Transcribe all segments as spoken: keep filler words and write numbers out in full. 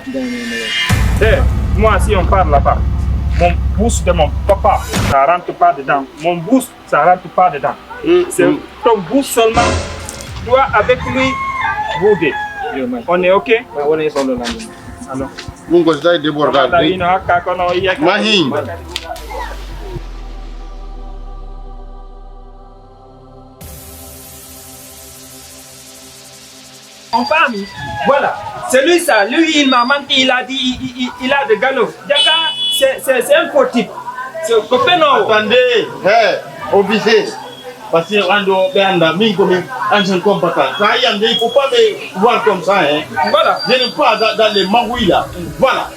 Eh, moi, si on parle là-bas, mon bouche de mon papa, ça rentre pas dedans. Mon bouche, ça rentre pas dedans. C'est ton bouche seulement. Toi, avec lui, vous deux. On est OK? Alors. Mun ko si tawi débordage. Mahi. On parle. Voilà. C'est lui ça. Lui, il m'a menti. Il a dit, il, il, il a de galop. Jaka, c'est, c'est, c'est un faux type. C'est copain, non? Attendez, hey, officier. Parce que on doit be anda, min ko min ancien combattant. Ça y est, il faut pas me voir comme ça, hein. Voilà. Je n'aime pas dans, dans les magouilles là. Voilà.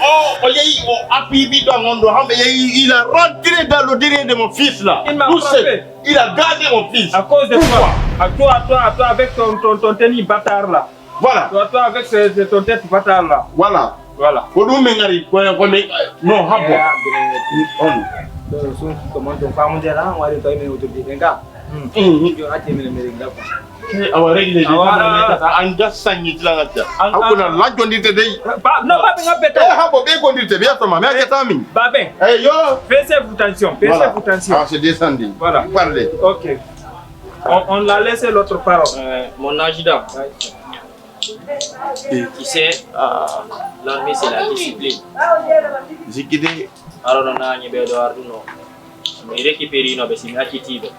Oh, oh, il y a eu, oh, Happy Bidon, on doit, il y a eu, il a rentré dans le derrière de mon fils là. Il m'a frappé. Il a gardé mon fils. À cause de toi. À toi, à toi, à toi, avec ton, ton, ton tenue bâtard là. Voilà. Toi, toi, avec ce, ce, ton tête bâtard là. Voilà. Voilà. Ko ɗum min ngari, ko, ko min, non, habbo. On. Ɗo sun comment on faamude la, on wari tawi min autorité ɗen ka. Mhm. Yo acce min, min ngara quoi. Eh, awa réglé. Awa, awa. An gas sañi tila ngacca. An, hakuna an lajjondirte dey. Ba, non, ba ɓe ngabbete. Eh, habbo, ɓe gondirte, ɓe yattama, mi accata min. Ba ɓe. Eh, yo. Faites vous tension, faites vous tension. Ah, c'est descendu. Voilà. Parlez. OK. On, on l'a laissé l'autre parole. Euh, mon adjudant, tu sais, euh, l'armée, c'est la discipline. Zikide. Arono nañi ɓe ɗo arduno. Mi récupéré no ɓe si mi accitiiɓe.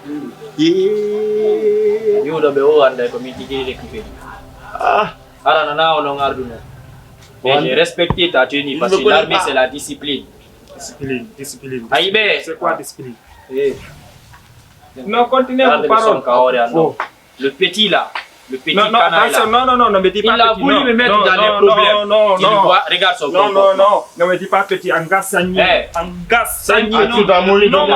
Yee. Yuuɗo ɓe o anda ko min tigi récupéré. Ah. Arono na o non arduno. Et j'ai respecté ta tenue parce que l'armée, c'est la discipline. Discipline, discipline. Ayiɓe. C'est quoi discipline? Eh. Non, continuez vos paroles. Le petit là, le petit canard là. Non, non, non, ne me dis pas petit. Il a voulu me mettre dans les problèmes. Non, non, non. Regarde son comportement. Non, non, non, ne me dis pas petit. An gas sañi. An gas sañi. Non,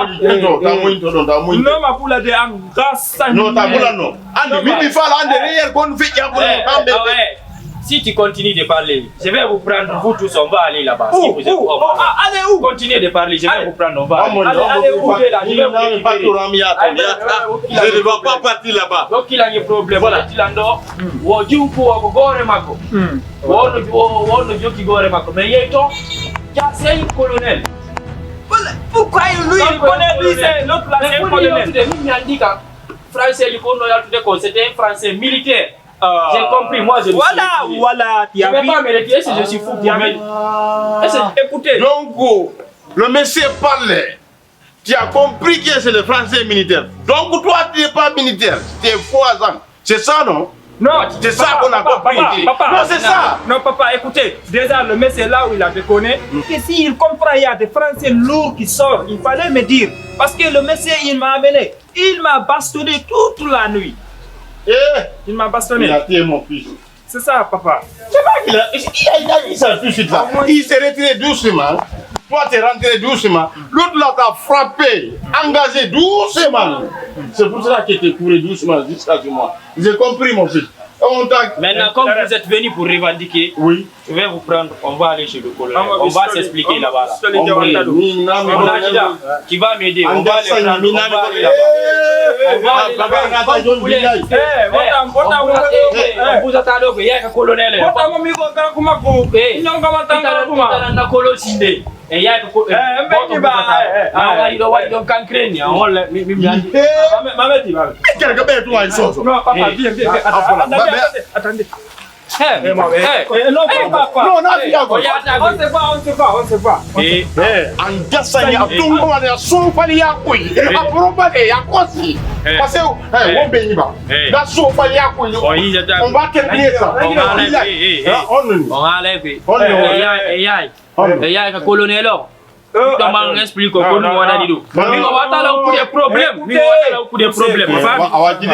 ma bula de an gas sañi. Non, ta bula non. Ande, mi, mi fala ande, reyer kon feƴƴa bula kamɓe. Si tu continues de parler, je vais vous prendre, vous tous, on va aller là-bas. Si vous êtes, allez où? Continuez de parler, je vais vous prendre, on va aller. Allez, allez où? Je vais vous récupérer. Je ne vais pas partir là-bas. Donc, il a un problème. Voilà. Wo jiw ko wo ko gore makko. Wo no, wo, wo no joki gore makko. Mais yeyi to, ja, c'est un colonel. Voilà. Pourquoi lui, il connaît, lui, c'est l'autre là, c'est un colonel. Min mi andi ka. Français, il faut no yaltude ko, c'était un français militaire. J'ai compris, moi je le suis. Voilà, voilà, tu as vu. Je vais pas me retirer si je suis fou pour lui. Écoutez. Donc, le monsieur parle. Tu as compris que c'est le français militaire. Donc, toi, tu n'es pas militaire. Tu es faux agent. C'est ça, non? Non, c'est ça qu'on a compris. Papa, papa, non, c'est ça. Non, papa, écoutez, déjà, le monsieur là où il a déconné, que s'il comprend, il y a des Français lourds qui sortent, il fallait me dire. Parce que le monsieur, il m'a amené, il m'a bastonné toute la nuit. Eh, il m'a bastonné. Il a tué mon fils. C'est ça, papa. C'est pas qu'il a, il a, il a dit ça tout de suite là. Il s'est retiré doucement. Toi, t'es rentré doucement. L'autre là t'a frappé, engagé doucement. C'est pour cela que t'es couru doucement jusqu'à chez moi. J'ai compris, mon fils. Et on t'a... Maintenant, comme vous êtes venu pour revendiquer, oui, je vais vous prendre, on va aller chez le colonel. On va s'expliquer là-bas, là. On va aller. Mon adjudant, tu vas m'aider. On va aller prendre, on va aller là-bas. On va aller là-bas. Comme vous voulez. Eh, on vous attend, donc, il y a un colonel. Eh, na colonel. Eh, yaay ko, eh, eh, mbeɗi ba, eh, eh, na waɗi ɗo, waɗi ɗon kankren ni, a holla, mi, mi, mi andi. Eh. Mame, mame, mame. Kere ko ɓe tuwa e soso. Non, papa, viens, viens, viens. Attends, attends, attendez, attendez. Eh, eh, non, papa. Non, non, eh, on se voit, on se voit, on se voit. Eh, an gasani a tungo wala a sofali ya koy. A probale ya kosi. Parce que, eh, won be yiba. Na sofali ya koy. On va terminer ça. On va enlever, eh, eh. On va enlever. On va enlever. Eh, yaay, eh, yaay. E yaay ka colonel o. Ɓiɗɗo man explique ko ɗum waɗani ɗum. Min o waɗata law kuuɗe problème. Min o waɗata law kuuɗe problème. O faami?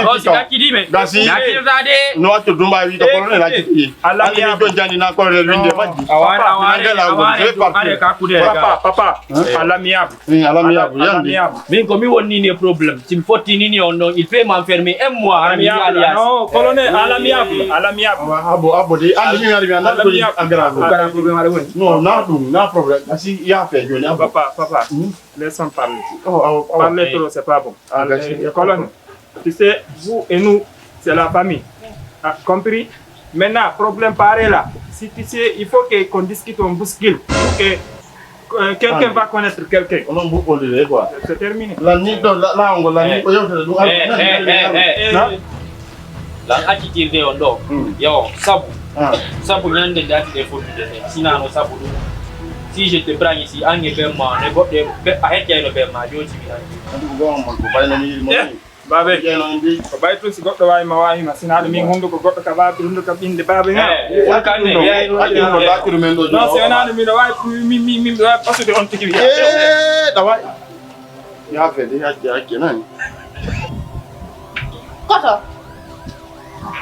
O si ɗakkiti men. Ɗakkirta de. No wattu Dumba wi ko colonel ɗakkiti. Alla mi yaafo. Ɗon jani na colonel winde majji. A waɗa, a waɗa, a waɗa ka kuuɗe. Papa, papa. Alla mi yaafo. Alla mi yaafo. Alla mi yaafo. Min ko mi wonni ni e problème. Si mi fottini ni on ɗon, il fait m'enfermer un mois, hara mi yaali yaasi. Non, colonel, Alla mi yaafo, Alla mi yaafo. Abo, abo de, andi mi ngari mi anda ko a gara ko. Gara problème aɗa woni. Non, na ɗum, na problème. Asi yaafe joni, abo. Papa, papa, laisse-moi parler. Oh, oh, oh. Parler trop, c'est pas bon. Ah, colonel, tu sais, vous et nous, c'est la famille. Ah, compris? Maintenant, problème pareil là, Si tu sais, il faut que qu'on discute, on bouscule. Pour que euh, quelqu'un va connaître quelqu'un. Onon mbuɓɓondire quoi. C'est terminé. Lan ni ɗo la- laawol ngol lan ni ko yewtere ɗum. Eh, eh, eh, eh, eh. Lan accitirde on ɗo. Hmm. Yo, sabu. Ah. Sabu ñande nde ati ɗe fottude ɗe. Sinano sabu ɗum. Si je te prends ici, ange ɓe ma, ne goɗɗe, ɓe, a heccayno ɓe ma, jooni si mi nangi. Andu ko gomam mon ko bayno mi yiɗi mo ni. Baabe, ko ɓay tun si goɗɗo waawi ma waawi ma, sinaa ɗum min hunduko goɗɗo ka baabe, hunduko ɓiɓɓe baabe ŋa. Eh, won kanne, eh, eh, non, si wonaa ɗum miɗo waawi, mi, mi, mi, miɗo waawi pasude on tigi wi'a. Eh, ɗa waawi. Yaa fede, hacce, hacce, nani? Koto.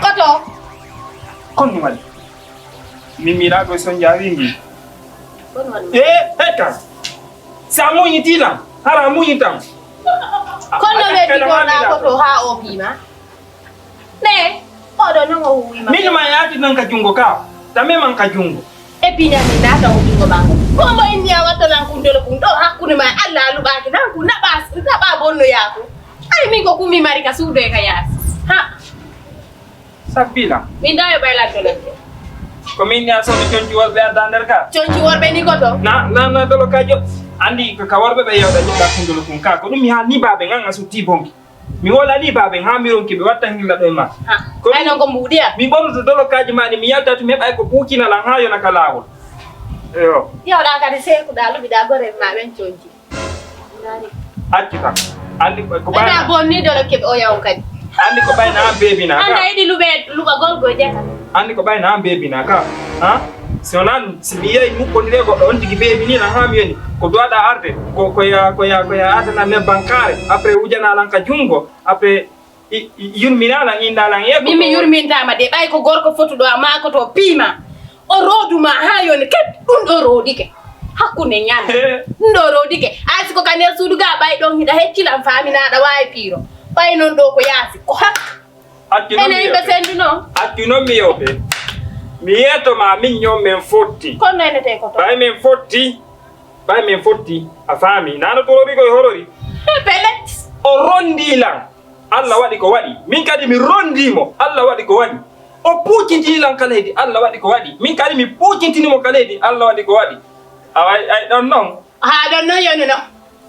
Koto. Kon ɗum waɗi. Min miɗa ko sonja wingi. Kon waɗi. Eh, hekka. Si a muñitii lan, hara a muñitan. Kono a ɓe ƴakkataa ɓiɗɗo maa naa ko to haa o piima. Mais, oɗo non o huuwi ma. Min ma yaati nan ka jungo ka. Tame man ka jungo. E piña mi naata o jungo maa. Ko mo inni a watto nan kun dolo kun ɗo hakkunde ma e Allah a luɓaaki nan kun naɓa, naɓa bonno yaaku. Ay min ko kumi mari ka suudo e ka yaasi. Ha. Sabbila. Min da yo baylanto nan. Ko min ya soɓe conci worɓe adda nder ka. Conci worɓe ni ko to? Na, na, na dolo ka jo. Andi ko ka worɓe ɓe yewda joɗa kun dolo kun ka. Ko ɗum mi ha ni babe ngan a sutti bonki. Mi wolani babe ha mi ronki ɓe watta hilla ɗo e ma. Ha. Ko ay non ko mbuɗiya. Mi ɓornoto dolo kaji ma ni mi yalta to mi heɓa ay ko ɓuucina lan ha yona ka lawol. Eyo. Yewɗa kadi sekuɗa luɓiɗa gorel ma ɓen conci. Accu kam. Andi ko, ko ɓayna. Ena bonni dolo keɓe o yaw kadi. Andi ko ɓayna an beebina ka. Anda yiɗi luɓe, luɓa gorgo jeka. Andi ko ɓayna an beebina ka. Ha? Si wonaa ɗum, si mi yehi mukkondire goɗɗo on tigi beebini lan ha mi yoni. Ko duwaɗa arde, ko, ko ya, ko ya, ko ya adana nebban kaare. Après wujana lan ka jungo. Après I, i, yurminaa lan, indaa lan, e ko min mi yurmintaama de, ɓay ko gorko fotuɗo a maa ko to piima. O roodu ma haa yoni ket, ɗum ɗo roodike. Hakkunde ñande. He. Ɗum ɗo roodike. Ay si ko ka nder suudu ga, ɓay ɗon hiɗa hecci lan faaminaaɗa waawi piiro. Ɓay non ɗo ko yaasi, ko hak. Accu non enen mi yewte. Ɓe sendu non. Accu non mi yewte. Mi yeeto ma min ñon men fotti. Kono ene te ko to. Ɓay men fotti. Ɓay men fotti. A faami. Nano torori ko e horori. He, pelet. O rondi lan. Alla waɗi ko waɗi. Min kadi mi rondii mo. Alla waɗi ko waɗi. O puucintini lan ka leydi. Alla waɗi ko waɗi. Min kadi mi puucintini mo ka leydi. Alla waɗi ko waɗi. Awa, ay, ay, ɗon non. Haa ɗon non yonuno.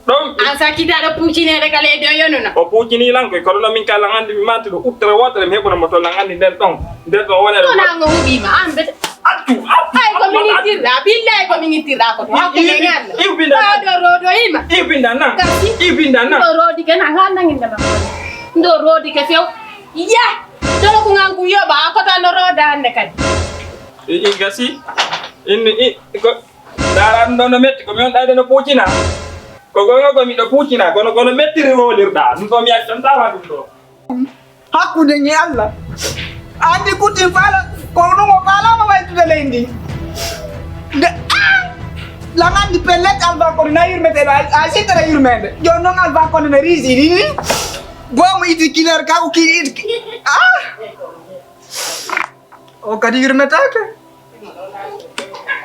Ɗon. An sakkitaɗo puucineede ka leydi o yonuno. O puucinii lan koy, kono non min kay lan anndi mi mantuɗo uttere wootere mi heɓuna mo to lan anndi nden ɗon. Nden ɗon wonere. Wonaa ngo huɓiima, an bete. Accu, accu. Ay, ko min ittirɗa, billahi ko min ittirɗa ko to. Hakkunde ngal. Iw binda. Haa ɗo roodo ima. Iw binda nan. Kasi. Iw binda nan. Ndo roodi ke nan haa nanginde ma. Ndo roodi ke few. Ya. Dolo ko ngan ku yoba, a kota no rooda hannde kadi. I, i gasi. Inni, i, ko, ndaara ɗum ɗo no metti, ko mi on ɗayde no puucina. Ko gonga ko miɗo puucina, kono, kono mettiri hoolirɗa. Ɗum ɗo mi accantaama ɗum ɗo. Hakkunde e Allah. Anndi kutin faala, ko ɗum o faalaama waytude leydi ndi. Nde, ah! Lan anndi pellet Alfa Kondi na yurmeteeɗo, a, a sittata yurmeende. Jooni non Alfa Kondi na riisi ni, ni. Boomo iti kiler ka, o ki, iti ki-, ah! O kadi yurmetaake.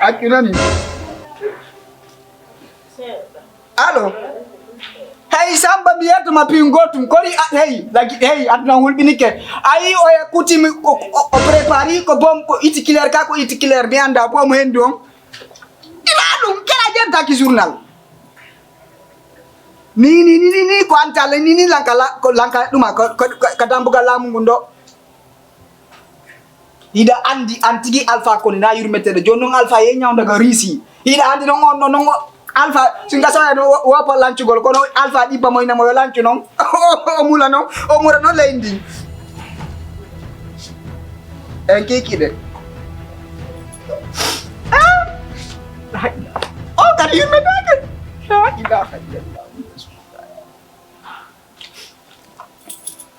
Accu nani. Allo. Hey, Samba, mi yettuma pingol tum. Kori, a, hey, lagi, hey, aduna hulɓinike. Ayi, o e kuti mi, o, o, o prépare ko bom, ko iti kiler ka, ko iti kiler. Mi annda bom hendu on. Ina ɗum, kela jentaki journal. Ni, ni, ni, ni, ni, ko antale, ni, ni, lanka, la, ko lanka, ɗuma, ko, ko, ko, ko dambugal laamu ngun ɗo. Hiɗa anndi an tigi Alfa Kondi na yurmeteeɗo. Jooni non Alfa yehi ñawnda ka Riisi. Hiɗa anndi non on, non, non, Alfa, si nga saway no wo-, woppa lancugol, kono Alfa ɗibba mo ina mo yo lancu non. O mula non, o mura non leydi ndi. En kikiɗe. Ah! La ilaha. O kadi yurmetaake. La ilaha illallah.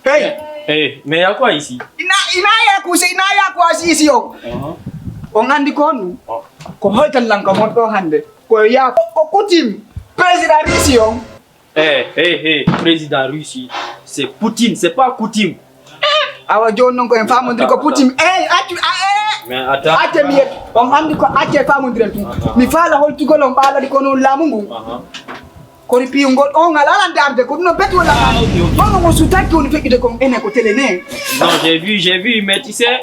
Hey! Hey, mais il y a quoi ici? Ina, ina ya ku, ina ya ku asisi on. Uh-huh. On anndi ko honɗum? Oh. Ko hoytal lan ko mon ɗo hannde. Ko ya ko, ko Coutume, président Russie on. Eh, hey, hey, président Russie, c'est Poutine, c'est pas Coutume. Awa jooni non ko en faamondiri ko Poutine. Eh, accu, ah, eh. Mais attends. Acce mi yet. On anndi ko acce faamondiren tun. Uh-huh. Mi faala holtugol on ɓaaladi ko non laamu ngu. Uh-huh. Kori piyungol on alaa lan darde ko ɗum no beti wala. Ah, ok, ok. Hono mo sutaki woni feƴƴude kon ene ko télé ne. Non, j'ai vu, j'ai vu, mais tu sais,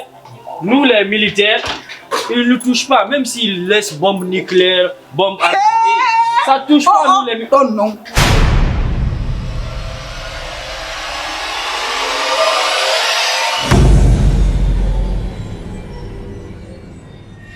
nous les militaires, il ne nous touche pas, même s'il laisse bombe nucléaire, bombe atomique, ça ne touche pas nous les mi- Ɗon non.